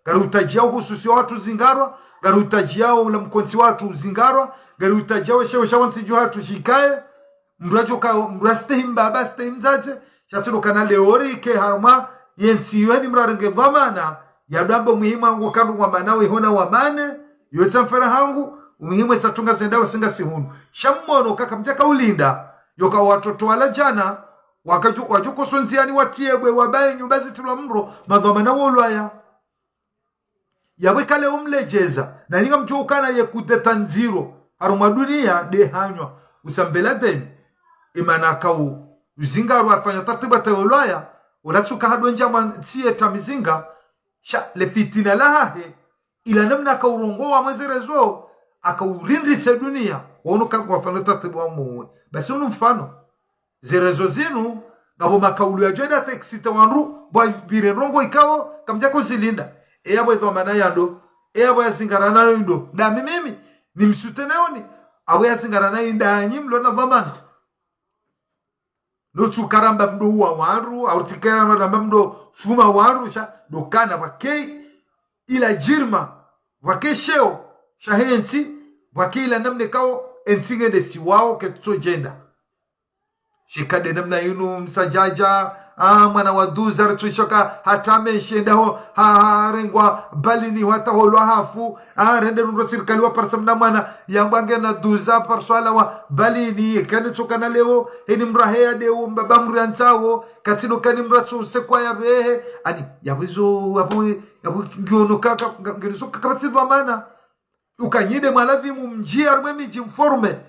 Ngari utadjia uhususwiya wahatru zingarwa, ngari utadjia ula mkontsi wahatru zingarwa, ngari utadjia we sheo sha wontsi dju hatru shikaye, mdru adjo ka, mdru astehi mbaba, astehi mdzadze, sha tsi ndo kana lewo rike harumwa, yentsi iyo ni mdru arenge dhwamana, ya dwambo muhimu wangu kandru wa mana we hona wa mane, yo tsa mfera hangu, umuhimu esa tunga zenda wasinga sihunu. Sha mmono kaka mdjaka ulinda, yoka watoto wala djana, wakadju-, wadjuko sondziani watiebwe, wabaye nyumba zitilwa mro, madhwamana wo ulwaya. Yapvo eka lewo mledjeza, na nyinga mdjo ukana ye kudeta ndziro, harumwa duniya, nde hanywa, Usama bin Laden, e mana kau, uzingarwa afanya tartibu hata yo ulwaya, Ola tsuka hadondja mwa ntsi ye tamizinga, sha le fitina lahahe, ila namna akaurongowa mwe ze réseaux, akaurindrise dunia, wono kangwafano tatibu wa muwe. Basi unu mfano, ze réseaux zinu, ngapvo makaulu yadjo enda texte wandru, bwa pvire ndrongo ikao, kamdjako zilinda. Eya bwe dhwamana yando, eya bwe yazingarana ndo. Ndami mimi, nimsoutenez oni, apvo yazingarana indanyi mlo na dhwamana. Notsuka ramba mdo uwa wandru, au tsikera ramba mdo fuma wandru, sha, ndo kana pvwake ila jirma, pvwake sheo, sha he ntsi, pvwake ila namna ikao, entsi ngende siwao, ketso djenda. Shika nde namna inu msadjadja, ah, mwana wa duza, ritsushoka, hata meshe ndaho, ha, ha, rengwa, balini, hata holwa hafu, ah, rende nundo sirikali wa parisa mna mwana, yambwa ngena duza, pariswala wa, balini, kani tsoka na leo, heni mraheya deo, mbaba mrianzawo, katsino kani mratso sekwa ya behe, ani, yapvo izo, yapvo, yapvo ngiono kaka, nga-, ngiono kaka, kapvatsi dhwamana. Ukanyide mwaladhimu mdji, harumwe midji mforme.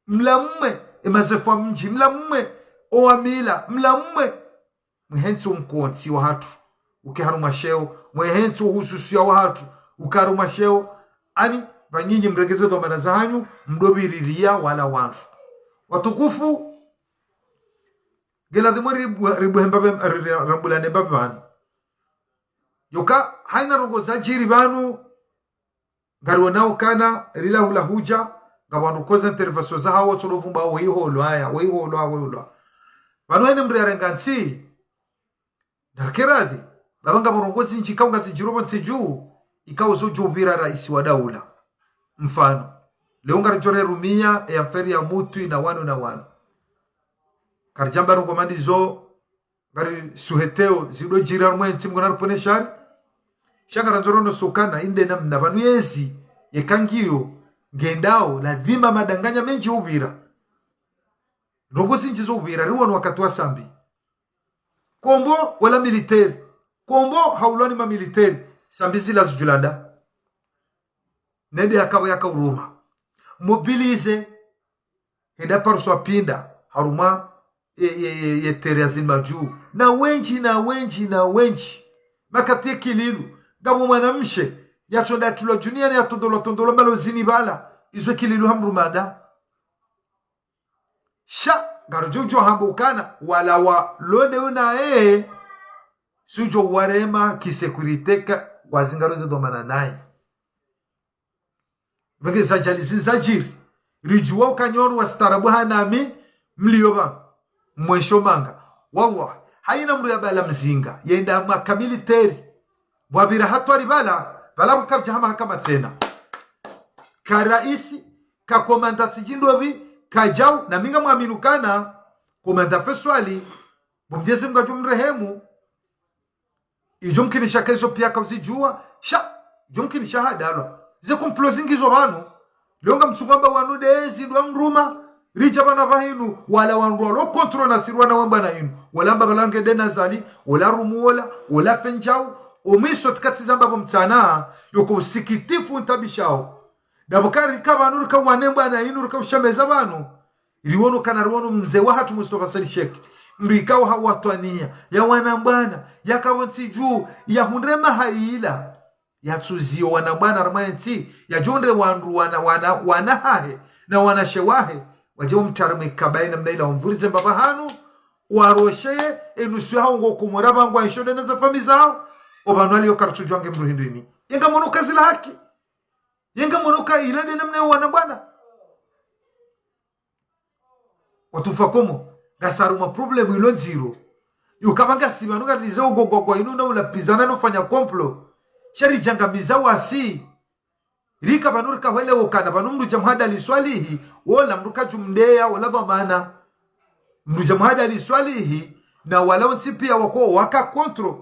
Mlamwe, e mazefu wa mdji, mlamwe, owa mila, mlamwe. Mwehentsi o mkontsi wahatru, uke harumwa sheo, mwehentsi o hususiya wahatru, uke harumwa sheo, ani, pvanyinyi mregeze dhwamana zahanyu, mdo pviririya wala wandru. Watukufu, ngeladhimu ribu-, ribuhe mbapve, ri-, ri-, rambulane mbapve pvanu. Yoka, haina ndrongo zadjiri pvanu, ngariwonao ukana, rila hula hudja, ngapvo wandru koze intervention zahawo, tsolo vumba, weiholwa ya, weiholwa, weiholwa. Pvanu hene mdru yarenga ntsi, narike radhi, baba ngapvo ndrongo zindji ikao ngazidjiro pvo ntsi dju, ikao zo djo pvira raisi wa daula. Mfano, leo ngaridjo rerumiya, eya mferi ya mutwi na wanu na wanu. Karidjamba ndrongo mandizo, ngarisuheteo zido djiri harumwe ntsi, Mngu naripvonese shari. Sha ngarandzo rono sokana inde namna pvanu yezi, yeka ngiyo, ngendao, ladhima madanganya mendji upvira. Ndrongo zindji zo upvira, riwono wakati wa Sambi. Kombo, wala militaire. Kombo, haulwa ni ma militaire. Sambi zila zidjulanda. Nende yakapvo yakauruma. Mobilisé, henda pariswa pinda, harumwa, ye, ye, ye, ye terre ya Zilimadju. Na wendji, na wendji, na wendji. Makati ye Kililu, ngapvo mwanamshe, yatsonda yatulwa djuniani yatondolwa, tondolwa malozini pvala, izo Kililu hamrumanda. Sha, ngaridjo udjo hamba ukana, wala walonde unaye, sudjo warema ki sécurité ka, wazingaro ze dhwamana naye. Pvenge zadjali zindji zadjiri. Ridjuwa ukana nyi wandru wastaarabu hanami, mliyo pvanu. Mwesho manga. Wallah, haina mdru yabala mzinga, yenda mwa ka militaire. Pvwapvira hatwari pvala, pvala pvukapvadja ha mahakama tsena. Ka raisi, ka komanda tsidjindopvi, ka djau, nami ngamwamini ukana, komanda Feswali, bo Mnyezi Mngu adjo mrehemu, idjo mkinisha ka izo piya kauzidjuwa, sha, idjo mkinisha hadalwa. Ze complot zindji zo pvanu, leo ngamtsungu amba wanu ndezi ndo wamruma, ridja pvanu pvahinu, wala wandru walo contre na sirwana wamba na inu, wala amba pvala nge nde Nazali, wala Rumu wola, wala Fendjau, omwiso tsikatsi zamba pvo mtsana, yoko usikitifu untabishao. Ndapvo karika pvanu rika wane mbwana inu rika ushemeza pvanu. Riwono kana riwono mze wahatru Mustafa Said Sheikh. Mdru ikao hawatwaniya, ya wanambwana, yakapvo ntsi dju, yahundre mahaila. Yatsuziyo wanambwana harumwa entsi, yadjo hundre wandru wana, wana, wana hahe, na wanashe wahe, wadje wamtware mwikabayi namna ila wamvurize mbapvahanu, warosheye, enusu yahawo ngo Komori pvangwa isho nde na ze famiyi zawo, opvanu aliyo karitsudjuwa nge mdru hindrini. Yenga mwono ka zila haki. Yenga mwono ka ila nde namna yo wanambwana. Watukufu wa Komori, ngasi harumwa problème ilo ndziro. Yukapva ngasi pvanu ngarize ugogwagwa inu na ulapvizana no ufanya complot. Sha ridjangamiza wasi. Rika pvanu rika hwelewo ukana pvanu mdru dja Muhammad Ali Swalihi, wola mdru kadjumdeya, wola dhwamana. Mdru dja Muhammad Ali Swalihi, na wala wontsi piya wako waka contre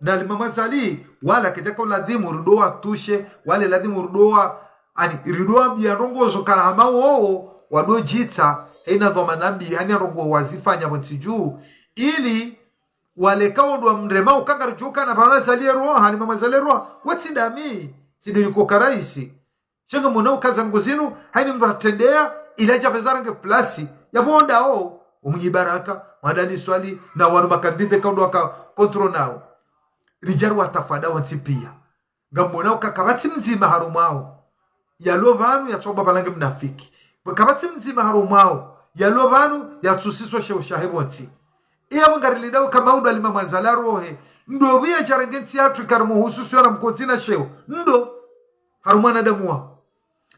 na Imam Azali, wala kedjaka ladhimu ridowa tushe, wala ladhimu ridowa, ani, ridowa biya ndrongo zo kana hama wowo, wado djitsa, haina dhwamana mbi, haina ndrongo wazifanya pvo ntsi dju, ili wale kawo ndo wamrema ukanga ridjuwa ukana pvanu Azali ye roha, ni Imam Azali ye roha, watsi ndami, tsi ndo yuko ka raisi. Sha ngamwono uka zangu zinu, haina mdru hatrendeya, ila djapveza range place, yapvo ndao. Umwinyi Baraka, Mohamed Ali Soilihi, na wanu makandida ikao ndo waka contrôle nao. Ridjari watafada wontsi pia. Ngamwona uka kapvatsi mdzima harumwa wao yalo pvanu yatsuamba pvala nge mnafiki. Kapvatsi mdzima harumwa wao yalo pvanu yatsusiswa sheo shahe pvontsi. Iyapvo ngarilindao uka Maudu Ali Mamwazala rohe, ndo pvia djarenge ntsi yatru ikao harumwa uhususiwa na mkontsi na sheo. Ndo harumwa wanadamu wao.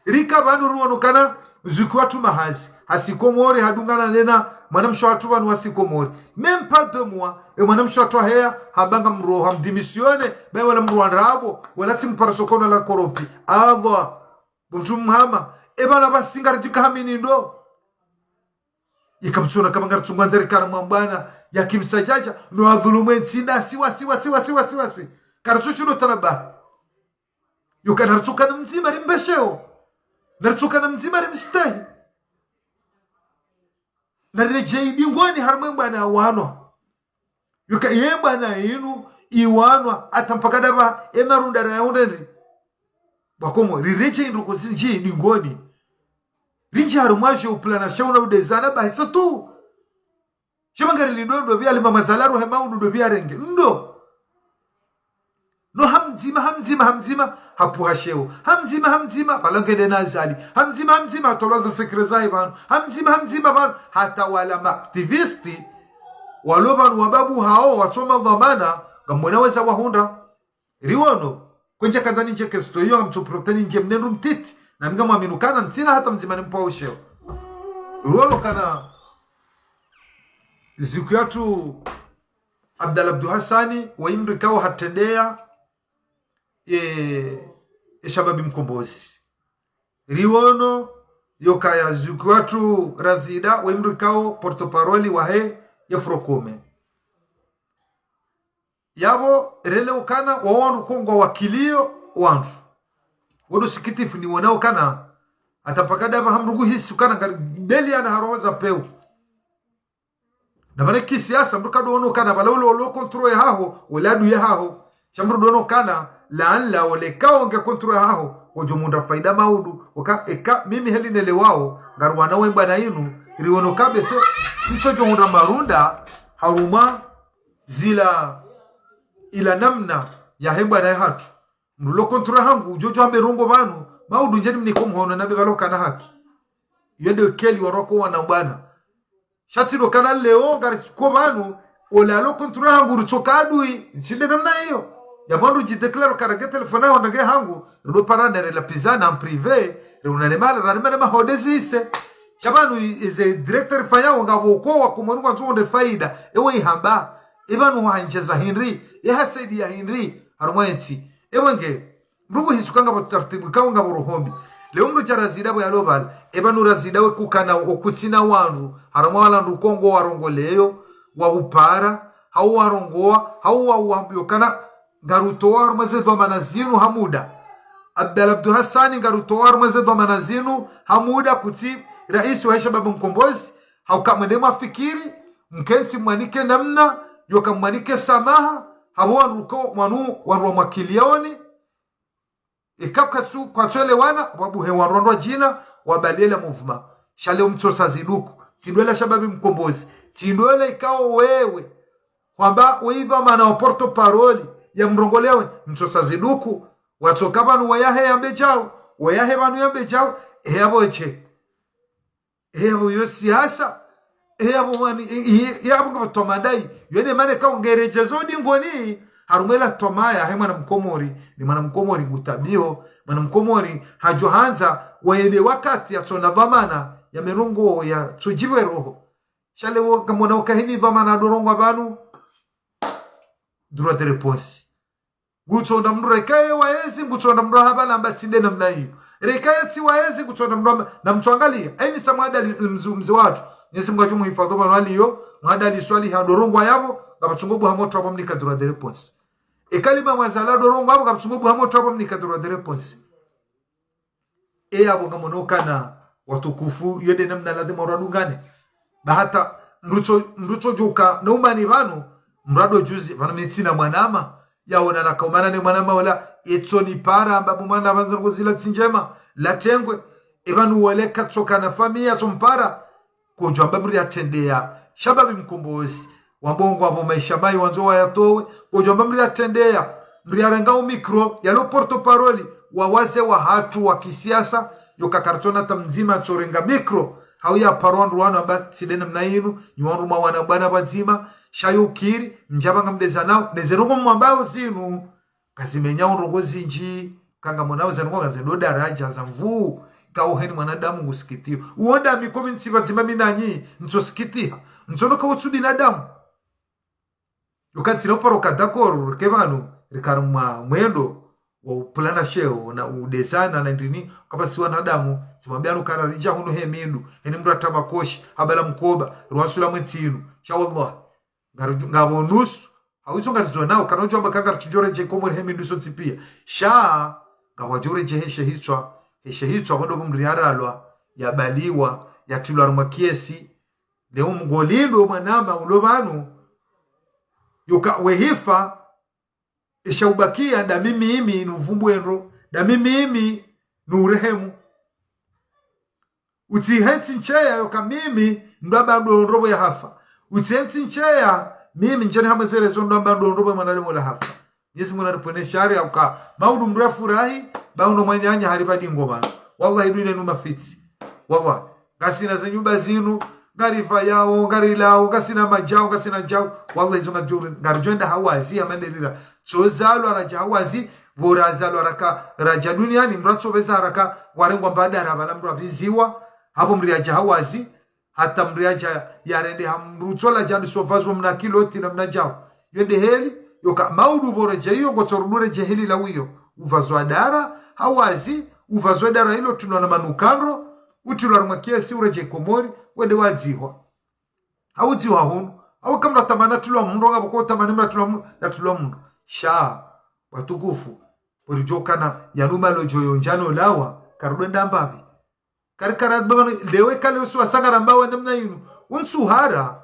Rika pvanu riwono ukana Zuki Watru Mahazi, hasi Komori, hadungana nena mwanamshe watru pvanu wasi Komori. Même pas deux mois, e mwanamshe watru waheya, hamba ngamroha, hamdémissionner, baye wala mdru wa ndrabo, wala tsi mpara sokoni la corrompu. Ava, bo mtrume Muhammad, e pvanu pvasi ngaridjika hamini ndo. Ika mtsona kama ngaritsungu andzari kara mwa mbwana ya kimsadjadja, no wadhulumu entsi nda siwa, siwa, siwa, siwa, siwa, si. Karitsushindo tanabahi. Yuka naritsukane mdzima rimpve sheo. Naritsukane mdzima rimstehi. Naredjei dingoni harumwa e mbwana yawanwa. Yuka ye mbwana yinu iwanwa hata mpaka ndapvi e marunda rayahundra ndi. Wakomori, riredjei ndrongoo zindji dingoni. Rindji harumwa dje uplana sheo na udezana bahi sa tu. Shema ngarilindo ndo pvia Ali Mamwazala rohe Maudu ndo pvia renge. Ndo. No hamdzima, hamdzima, hamdzima, hapvuha sheo. Hamdzima, hamdzima, pvala ngende na Azali. Hamdzima, hamdzima, hatolwa ze secret zahe pvanu. Hamdzima, hamdzima, pvanu. Hata wala ma activistes walo pvanu wa babu hao, watsoma dhwamana, ngamwona weza wahundra. Riwono, kwendje kandza nindje kesto iyo, ngamtso profiter nindje mnendru mtiti, na mi ngamwamini ukana ntsina hata mdzima nimpvao sheo. Riwono ukana Zuki Watru Abdallah Abdou Hassane, we mdru ikao hatrendeya e, e Shababi Mkombozi. Riwono yo ukaya Zuki Watru Razida, we mdru ikao porte-parole wahe ye Front Commun. Yapvo relewa ukana wao wandru ikao ngwawakilio wandru. Wo ndo usikitifu niwonao ukana hata mpaka ndapvi ha mdru nguhisi ukana ngari beli ana ha roho za pewu. Na pvanu kisiasa mdru kadjo ono ukana pvala ule, ule contrôle yahaho, ule adui yahaho. Sha mdru djo ono ukana laanla ule ikao nge contrôle yahaho, wodjo mhundra faida Maudu, uka eka mimi heli nelewao, ngariwana we mbwana yinu, riwono kabese, sisi djo hundra marunda, harumwa zila, ila namna yahe mbwana yahatru. Mdru lo contrôle yahangu, udjo djo hambe ndrongoo pvanu, Maudu ndje nimniko mhono na be pvalo kana haki. Iyo nde kweli wandru ikao wana mbwana. Sha tsi ndo ukana leo ngariko pvanu, ola lo contrôle yahangu ritsoka adui, ntsinde namna iyo. Ya mdru dji déclare ukana nge téléphone yaho nda nge hangu, rido parana relapvizana en privé, riwonane mahala, raremane mahodezi ise. Sha pvanu i-, ize directeur fanyao ngapvo ikao wakomori ngwandzo wonde faida, ewe ihamba, e pvanu handjeza hindri, e hasaidiya hindri, harumwa entsi. Ewe nge, mdru nguhisi uka ngapvo taratibu, ikao ngapvo roho mbi. Leo mdru dja Razida pvo yalo pvala. E pvanu Razida we kukana okutsina wandru. Harumwa wala wandru ikao ngwawarongoleyo. Wahupara. Hau warongoa. Hau wa-, wahambio ukana. Ngarutowa harumwa ze dhwamana zinu ha muda. Abdallah Abdou Hassane ngarutowa harumwa ze dhwamana zinu ha muda kutsi raisi wahe Shababi Mkombozi. Hauka mwende mwafikiri. Mkentsi mwanike namna. Yoka mwanike samaha. Hapvo wandru ikao wanu wandru wamwakilioni. Eka kwatsu-, kwatsuelewana, wabuhe wandru wandru wadjina, wabaliye le mouvement. Sha leo mtsosa ziduku. Tsi ndo ola Shababi Mkombozi. Tsi ndo ola ikao wewe. Hwamba we idhwamana wa porte-parole ya mrongolewe. Mtsosa ziduku. Watsoka pvanu wayahe yambe djao. Wayahe pvanu yambe djao. Eya pvo she. Eya pvo yo siasa. Eya pvo wani, e, e, eya pvo ngapvo toma ndayi. Yo nde mana ikao ngeredjezo dingoni. Harumwa ela toma yahe mwana mkomori. Ni mwana mkomori ngutabiho. Mwana mkomori hadjo handza. Wayele wakati yatsona dhwamana. Ya mirongo yatsodjiwe roho. Sha leo ngamwona uka heni dhwamana ndo rongoa pvanu. Droit de réponse. Ngutsonda mdru reka ye wa yezi, ngutsonda mdru hapvala amba tsi nde namna iyo. Reka ye tsi wa yezi, ngutsonda mdru amba, na mtsoangaliya. Eni sa Mohamed Ali mzi, mzi watru. Mwenyezi Mungu adjo muhifadhwi pvanu aliyo, Mohamed Ali Soilihi ndo rongoa yapvo, ngapvatsungo buha motro apvo mnika droit de réponse. Eka Ali Mamwazala ndo rongoa yapvo, ngapvatsungo buha motro apvo mnika droit de réponse. Eya pvo ngamwono ukana watukufu, yo nde namna ladhimu wandru wadungane. Ba hata mdru tso-, mdru tsodjoka na umani pvanu, mdru ndo djuzi, pvanu mi ntsina mwanama, yaona nakaumana ne mwanama ola, etsoni para, amba bo mwana pvandza ndrongoo zila tsi ndjema, latrengwe, e pvanu wale katsoka na famiyi yatsompara, Kodjwamba mri atrendeya shababi mkombozi, wambao ngwapvo maesha mayi wandzo wayatowe. Kodjwamba mri atrendeya, mri arenga o micro yalo porte-parole wa wazee wahatru wa kisiasa. Yoka karitsona ta mdzima atsorenga micro hau yaparo wandru wanu amba tsi de namna inu, nyi wandru mwawana bwana pvadzima. Sha yo ukiri mdjapvanga mdeza nao, ne ze ndrongoo mwambao zinu ngazimenyao ndrongoo zindji. Ka ngamonao ze ndrongoo ngaze ndo daraja za nvuu, ikao heni mwanadamu ngusikitiho. Uwo nda mi ko mi ntsi pvadzima mi nanyi ntsosikitiha, ntsono ka wo tsu binadamu. Yoka ntsina uparo ka d'accord rike pvanu rika harumwa mwendo wa upvulana sheo na udezana na ndrini. Kapvatsi wanadamu, tsimwambianu kana ridja hunu he mindu, heni mndru atra makoshi, habala mkoba, rwasula mwe ntsi inu. Sha wallah, ngari- ngapvo nusu hau izo ngarizo nao, kana udjwamba ka ngaritsidjoredjei Komori he mindu sontsi pia. Sha ngapvwadjoredjei he shehitswa, he shehitswa pvo ndo pvo mri yaralwa, yabaliwa, yatrilwa harumwa kiesi. Leo mgolindo mwanama ulo pvanu, yoka wehifa, esha ubakia nda mimi imi nuvumbwe ndro, nda mimi imi nurehemu. Utsihentsi ntseya yoka mimi ndo amba ndo ndro pvo yahafa. Utsihentsi ntseya mimi ndjeni hamwe ze raison ndo amba ndo ndro pvo mwanadamu ula hafa. Mwenyezi Mungu naripvwene shari yauka maudu mndru yafurahi, ba uno mwananya haripva dingo pvanu. Wallahi dunia inu mafitsi. Wallahi. Ngasina ze nyumba zinu, ngaripvayao, ngarilao, ngasina madjao, ngasina djao. Wallahi izo ngaridjo- ngaridjoenda hawazi ya mandelira. Tso zalwa radja hawazi, pvo razalwa raka radja duniani, mndru atsopveza raka warengwa mbadara pvala mndru apviziwa, hapvo mri yadja hawazi, hata mri yadja yarendeha mndru tsola djandi sopvazo mna kiloti na mna djao. Yo nde heli, yoka maudu pvo redjei iyo, ngotsorudu redjei heli la wiyo. Upvazwa dara hawazi, upvazwa dara ilo trilwa na manukandro, utrilwa harumwa kiesi uredjei Komori, wende wadzihwa. Haudzihwa hunu, hau ka mndru atamani atrilwa mndro, ngapvo ko utamani mndru atrilwa mndro, yatrilwa mndro. Sha, watukufu, pvo ridjokana yanu malodjo yo ndjano lawa, karudwenda mbapvi. Kari kara baba lewe kale usu wasanga rambao namna inu. Untsu hara.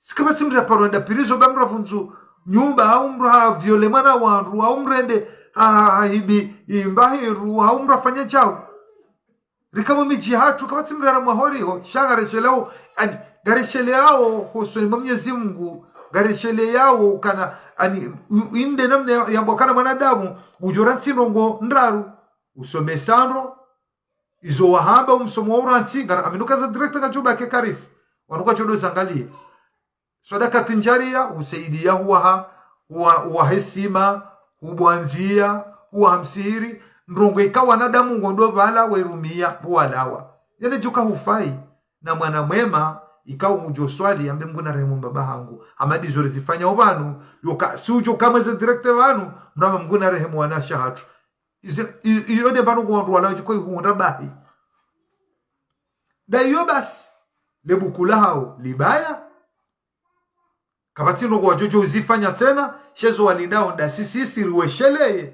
Sikapvatsi mndru yaparo enda pirizo ba mndru avundzu nyumba, hau mndru haviole mwana wandru, hau mndru ende ha- ha- hahibi imba hindru, hau mndru afanye djao. Rika mwe midji hatru, kapvatsi mndru yara mwahoriho, sha ngaresheleo, ani, ngaresheleyao hosoni mwa Mwenyezi Mungu, ngaresheleyao kana, ani, u- inde namna ya- yambwa kana mwanadamu, udjora ntsi ndrongoo ndraru, usomesa ndro, izo wahamba umsomo wa urantsi, ngara aminuka za direct ngadjo baki karifu. Wanu kwadjo ndo zangalia. Swadakati ndjariya, husaidiya huwaha, huwa- huwaha esima, hubwandziya, huwaha msihiri, ndrongoo ikao wanadamu ngondo pvala wairumiya, pvo walawa. Yele djuka hufai, na mwana mwema, ikao ngudjo swali, ambe Mngu narehemu mbaba hangu. Hama ndizo rizifanyao pvanu, yoka, si udjo kamwe ze direct pvanu, mrama Mngu narehemu wanashe hatru. Izi- i- iyo nde pvanu ngwandru wala wadjiko ihundra bahi. Nda iyo basi, le buku lahao libaya. Kapvatsi ndrongoo wadjodjo uzifanya tsena, sha ezo walindao nda sisi isi riwesheleye.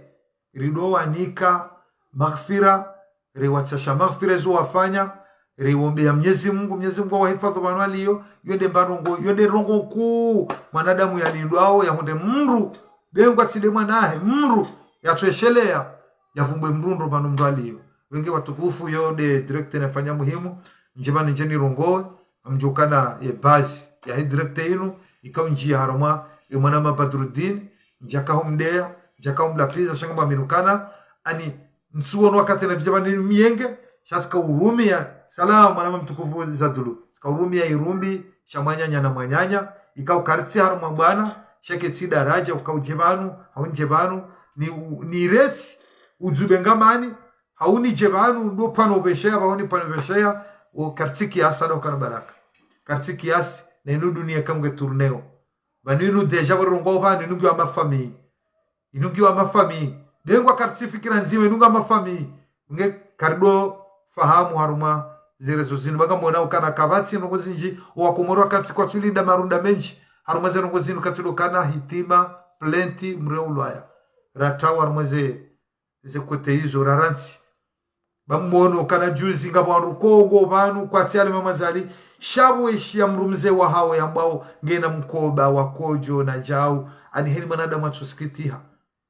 Rido wanika maghfira, riwatsasha maghfira ezo wafanya, riwombeya Mwenyezi Mungu, Mwenyezi Mungu awahifadhwi pvanu waliyo. Yo nde mba ndrongoo, yo nde ndrongoo kuu mwanadamu yalindwao, yahundre mndru, be ngwatsi nde mwanahe, mndru, yatsoesheleya, yavumbwe mndru ndro pvanu mndru aliyo. Wenge watukufu, yo nde direct nafanya muhimu, ndje pvanu ndje nirongowe, amdjokana ye base yahe direct inu, ikao ndjiya harumwa ye mwanama Badruddin, ndjaka humdeya, ndjaka humlapviza, sha ngamwaminukana, ani, ntsuwono wakati nadjudja pvanu miyenge, sha tsika urumiya, salamu, mwanama mtukufu Zadulu, tsika urumiya irumbi, sha mwananya na mwananya, ikao karitsi harumwa bwana, sha ketsi daraja, ukao ndje pvanu, hau ndje pvanu, ni, ni retsi, udzube ngamani, hau nidje pvanu, ndo pvanu upvesheya, pvanu ni pvanu upvesheya, o karitsi kiasi, ndo kana baraka. Karitsi kiasi, na inu duniya kamwe tourneo. Pvanu inu déjà pvarongowa pvanu, inu ngiyo mafamiyi. Inu ngiyo mafamiyi. Be ngwa karitsi fikira ndzima, inu nga mafamiyi. Nge karido fahamu harumwa ze réseaux zinu. Ba ngamwona ukana kapvatsi ndrongoo zindji, owakomori wakati kwatsulinda marunda mendji. Harumwa ze ndrongoo zinu katsido kana hitima, plainte, mreulwaya. Ratawa harumwa ze ze côté izo rarantsi. Ba mwono kana juzi ngapvo wandru Kongo pvanu kwatsi ale mamazali, sha pvo eshiya mdru mze wahawo yambwao ngena mkoba wa kodjo na djau, ani heni mwanadamu atsosikitiha.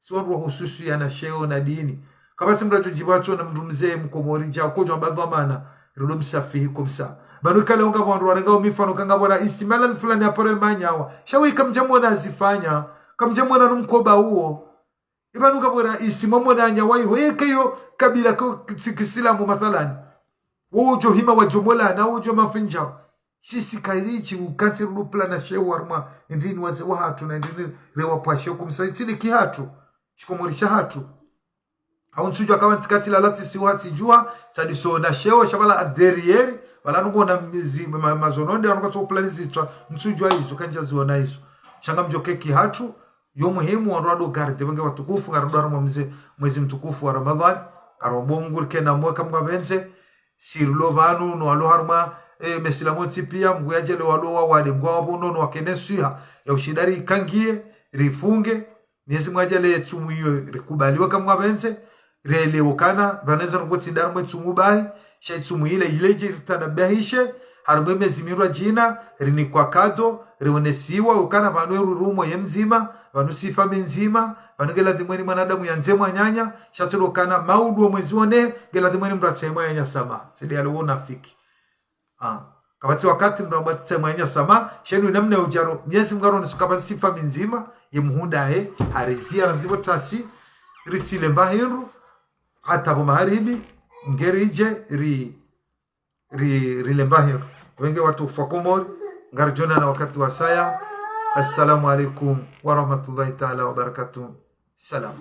Si wandru wahususu ya na sheo na dini. Kapvatsi mdru atsodjibu atsona mdru mze mkomori djau kodjo amba dhwamana, rido msafihi komsa. Pvanu ikale ngapvo wandru warenga omifano ka ngapvo raisi mahala fulani haparo emanyawa. Sha we kamdjamwona hazifanya, kamdjamwona no mkoba uwo. Ipvanu ngapvo raisi mwamwona anyawa iho, yeka iyo kabila ko tsi kisilamu mathalani. Wo udjo hima wadjomolana, wo udjo mafinja. Sisi kairishi ukantsi rudu pvula na shewo harumwa, ndrini wazee wahatru na ndrini rewapvashe kumsa itsili kihatru. Shikomori shahatru. Hau ntsudjua kawa ntsikatsi lala tsisiwa tsidjua, tsadiso na shewo, sha pvala adheri yeri, pvala nungo na mizi, ma, mazononde, wanu katso pvula nizitswa, ntsudjua izo, kandja ziona izo. Sha ngamdjo keki hatru, yo muhimu wandru wado garde, pvenge watukufu, ngaridwara mwa mze, mwezi mtukufu wa Ramadhani, karombo Mngu rikena mweka Mngu apvendze, sirilo pvanu, no walo harumwa, e, mesilamu ntsi pia, Mngu yadjele walo wawade, Mngu wapvo unono wakene swiha, ya ushinda rikangie, rifunge, Mwenyezi Mngu yadjale ye tsumu iyo rikubaliwe ka Mngu apvendze, relewe ukana, pvanu eza nungo tsi ndaro mwe tsumu bahi, sha itsumu ile, ile idje ritanabahishe, harumwa emezi mirwa djina, rinikwa kado, rionesiwa, ukana pvanu erurumo ye mdzima, pvanu sifa mi ndzima, pvanu ngeladhimweni mwanadamu yandze mwananya, sha tsilo ukana maudu wo mwezi wone, ngeladhimweni mndru atsahe mwananya sama, sidi yalo wo unafiki. Ah, kapvatsi wakati mndru ambwa atsahe mwananya sama, sha inu inamna udjaro, Mwenyezi Mngu aroneso kapvatsi sifa mi ndzima, ye muhundahe, harizia na ndzipvo tasi, ritsile mbahindru, hata pvo maharibi, ngeri idje, ri, ri, rile mbahindru. Pvenge watukufu wa Komori, ngaridjonana wakati wasaya. Assalamu alaikum wa rahmatullahi taala wa barakatuh. Salam.